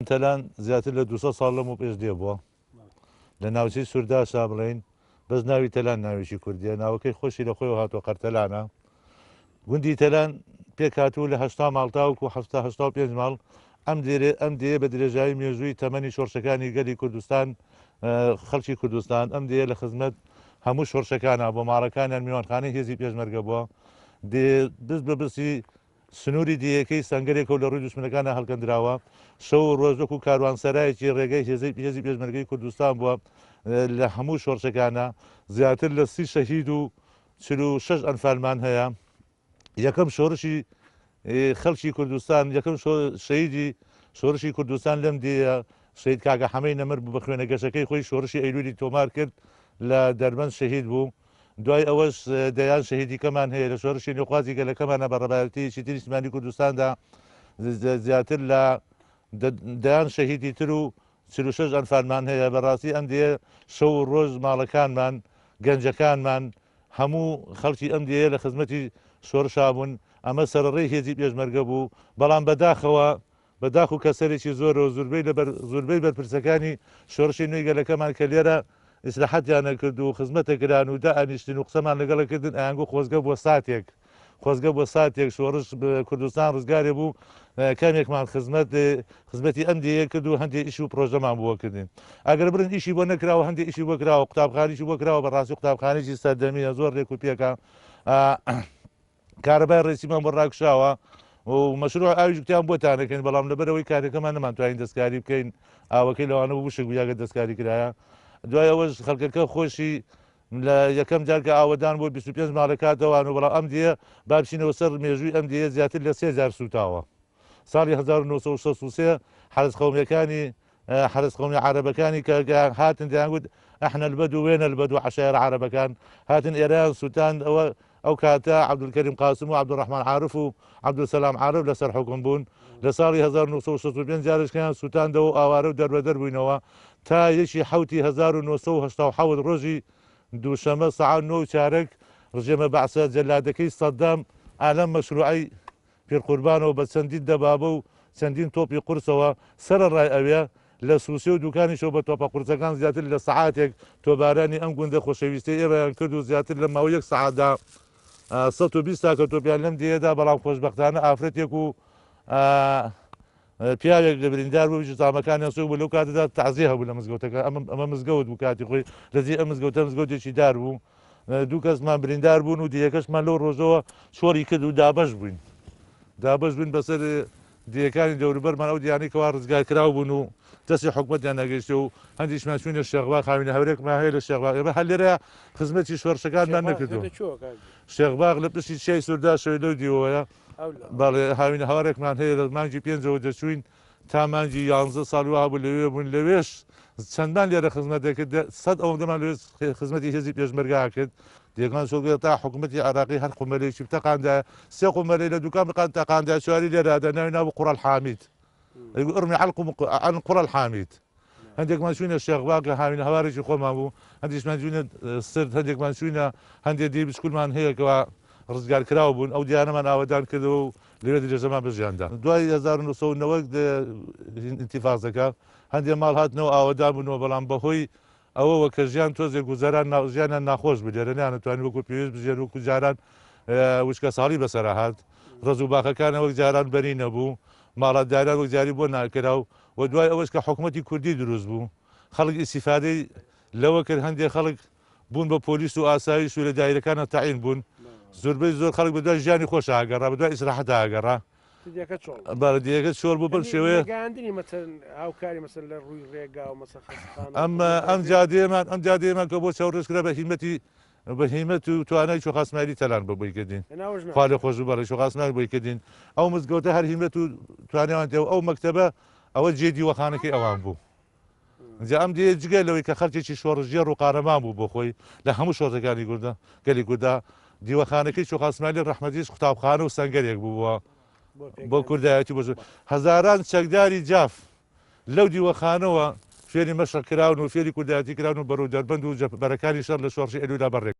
تەلان زیاتر لە 200 ساڵ لەمەو پێش دێ بووە لە ناوچەی سورداشا بڵێین بەس ناوی تەلان ناوێکی کوردیە ناوەکەی خۆشی لە خۆیەوە هاتووە قەرتەلانە گوندی تەلان پێکهاتوو لە 80 ماڵ تاوەکو 85 ماڵ ئەم دێرێ ئەم دێیە بە درێژایی مێژووی تەمەنی شۆڕشەکانی گەلی کوردستان خەڵکی کوردستان ئەم دێیە لە خزمەت هەموو شۆڕشەکانە بۆ ماڵەکانیان میوانخانەی هێزی پێشمەرگە بووە دێ بز بە بسی سنووری دێیەکەی سەنگەرێکە و لە ڕووی دوژمنەکانە هەڵکەندراوە، شەو و ڕۆژ وەکوو کاروانسەرایەکی ڕێگەی هێزی هێزی پێشمەرگەی کوردستان بووە لە هەموو شۆڕشەکانە زیاتر لە 30 شەهید و 46 ئەنفالمان هەیە. یەکەم شۆڕشی خەڵکی کوردستان یەکەم شەهیدی شۆڕشی کوردستان لەم دێیە شەهید کاکە حەمەی نەمر بوو بە خوێنە گەشەکەی خۆی شۆڕشی ئەیلولی تۆمار کرد لە دەربەند شەهید بوو. دوای ئەوەش دەیان شەهیدی کەمان هەیە لە شۆرشی نوێخوازی گەلەکەمانە بە ڕەبایەتی یەکێتی نیشتمانی کوردستاندا زیاتر لە دەیان شەهیدی تر و 46 ئەنفالمان هەیە بەڕاستی ئەم دێ شەو و ڕۆژ ماڵەکانمان گەنجەکانمان هەموو خەڵکی ئەم دێیە لە خزمەتی شۆرشا بوون ئەمە سەرڕێی هێزی پێشمەرگە بوو بەڵام بەداخەوە بە داخ و کەسەرێکی زۆرەوە زوربەی لە زوربەی بەرپرسەکانی شۆرشی نوێی گەلەکەمان کە لێرە ئیسراحەتیان ئەکرد و خزمەت ئەکران و دائەنیشتن و قسەمان لەگەڵ ئەکردن ئەیانگوت خۆزگە بۆ ساتێک خۆزگە بۆ ساتێک شۆڕش کوردستان ڕزگارێ بوو کەمێکمان خزمەت خزمەتی ئەم دێیە کرد و هەندێک ئیش و پرۆژەمان بۆ کردین ئەگەر بڵێن ئیشی بۆ نەکراوە هەندێک ئیشی بۆ کراوە قوتابخانیشی بۆ کراوە بەڕاستی قوتابخانێکی سەردەمیە زۆر رێک و پێکە کارەبای ڕێسیمان بۆ ڕاکشاوە و مەشروع ئاویش گوتیان بۆتان دەکەین بەڵام لەبەرەوەی کارەکەمان نەمانتوانین دەستکاری بکەین ئاوەکەی لەوانە بوو وشک بوو یاگە دەستکاری کرایە دوای ئەوەش خەڵکەکە خۆشی لە یەکەم جار کە ئاوەدان بۆ 25 ماڵە کاتەوان و بەڵام ئەم دیە با بچینەوە سەر مێژووی ئەم دیە زیاتر لە سێ جار سووتاوە ساڵی 1963 حەرەس قەومیەکانی حەرەس قەومی عەرەبەکانی کە هاتن دەیانگوت احنا البدو وين البدو عەشایەر عەرەبەکان هاتن ئێرەیان سووتاند ئەوە ئەو کاتە عەبدولکەریم قاسم و عەبدولڕەحمان عارف و عەبدولسەلام عارف لەسەر حوکم بوون لە ساڵی 1965 جارێکیان سووتاندەوە و ئاوارە و دەربەدەر بووینەوە تا یەکی حەوتی 1987 ڕۆژی دووشەمە سەعات نۆ و چارەک ڕژێمە بەعسە جەلادەکەی سەدام ئالەم مەشروعەی پیرقوربانەوە بە چەندین دەبابە و چەندین تۆپی قورسەوە، سەرەڕای ئەوێ، لە سوسێ و دوکانیشەوە بە تۆپە قورسەکان زیاتر لە سەعاتێک تۆپبارانی ئەم گوندە خۆشەویستەی ئێمەیان کرد و زیاتر لە ماوەی یەک سەعاتدا 120 تاکە تۆپیان لەم دێیەدا، بەڵام خۆشبەختانە ئافرەتێک و پیاوێک لە بریندار بوو زامەکانیان سوک بوو لەو کاتەدا تەعزیە هەبوو لە مزگەوتەکە ئەمە ئەمە مزگەوت بوو کاتی خۆی لە جێی ئەم مزگەوتە مزگەوتێکی دار بوو دوو کەسمان بریندار بوون و دیەکەشمان لەو ڕۆژەوە چۆڵی کرد و دابەش بووین دابەش بووین بەسەر دیەکانی دەوروبەرمان ئەو دیانەی کەوا ڕزگار کراو بوون و دەستی حکومەتیان نەگەیشتێ و هەندیشمان چوینە شێخباغ هاوینە هەورێکمان هەیە لە شێخباغ ئێمە هەر لێرە خزمەتی شۆڕشەکانمان نەکردووە شێخباغ لە پشتی چیای سورداشەوەی لەو دیوەیە بەڵێ هاوینە هاوارێکمان هەیە لە مانگی پێنجەوە دەچووین تا مانگی یانزە ساڵ وا بوو لەوێ بووین لەوێش چەندمان لێرە خزمەت دەکرد سەد ئەوەندەمان لەوێ خزمەتی هێزی پێشمەرگە کرد دێگان شۆگە تا حکوومەتی عراقی هەر قومەلێکی بتەقاندا سێ قومەلەی لە دوکان بقان تەقاندا چواری لێرادا ناوی ناوە قوڕال حامید ارمی عن قڕە الحامید هەندێکمان چوینە شێخباغ کە هاوینە هەوارێکی خۆمان بوو هەندیشمان چوینە سرد هەندێکمان چوینە هەندێک دێی بچکولمان هەیە کەوا ڕزگار کراو بوون ئەو دیانەمان ئاوەدان کردەوە و لەوێ درێژەمان بە ژیاندا دوای 1990 ئینتیفازەکە هەندێک ماڵ هاتنەوە ئاوەدان بوونەوە بەڵام بەهۆی ئەوەوە کە ژیان تۆزێک گوزەران ژیانیان ناخۆش بوو لێرە نەیانتوانی وەکو پێویست بژیێن وەکو جاران وشکەساڵی بەسەرا هات ڕەز و باخەکان وەک جاران بەری نەبوو ماڵاتداریان وەک جاری بۆ ناکرا و و دوای ئەوەش کە حکومەتی کوردی دروست بوو خەڵک ئیسیفادەی لەوە کرد هەندێک خەڵک بوون بە پۆلیس و ئاسایش و لە دایرەکانە تەعین بوون زۆربەی زۆر خەڵک بە دوای ژیانی خۆش ئاگەڕا بە دوای ئیسراحەت ئاگەڕا دیەکە چۆڵ بەڵێ دیەکە چۆڵ بوو بەم شێوەیە گەیاندنی مەسەن هاوکاری مەسەن لە ڕووی ڕێگا و مەسەن خەستەخانە ئەم ئەم جادەیەمان ئەم جادەیەمان کە بۆ چاوڕێژ کرا بە هیمەتی بە هیمەت و توانای شۆخ ئاسمایلی تەلان بۆ بۆی کردین خوا لێ خۆش بوو بەڵێ شۆخ ئاسمایل بۆی کردین ئەو مزگەوتە هەر هیمەت و توانیان تێ ئەو مەکتەبە ئەوە جێ دیوەخانەکەی ئەوان بوو جا ئەم دێیە جگە لەوەی کە خەڵکێکی شۆڕشگێڕ و قارەمان بوو بۆ خۆی لە هەموو شۆڕشەکانی کوردە گەلی کورددا دیوەخانەکەی شۆخ ئاسمایلی ڕەحمەتیش قوتابخانە و سەنگەرێک بوو بۆ بۆ کوردایەتی بۆ هەزاران چەکداری جاف لەو دیوەخانەوە فێری مەشق کراون و فێری کوردایەتی کراون و بەرەو دەربەند و بەرەکانی شەڕ لە شۆڕشی ئەیلوولا بەڕێ.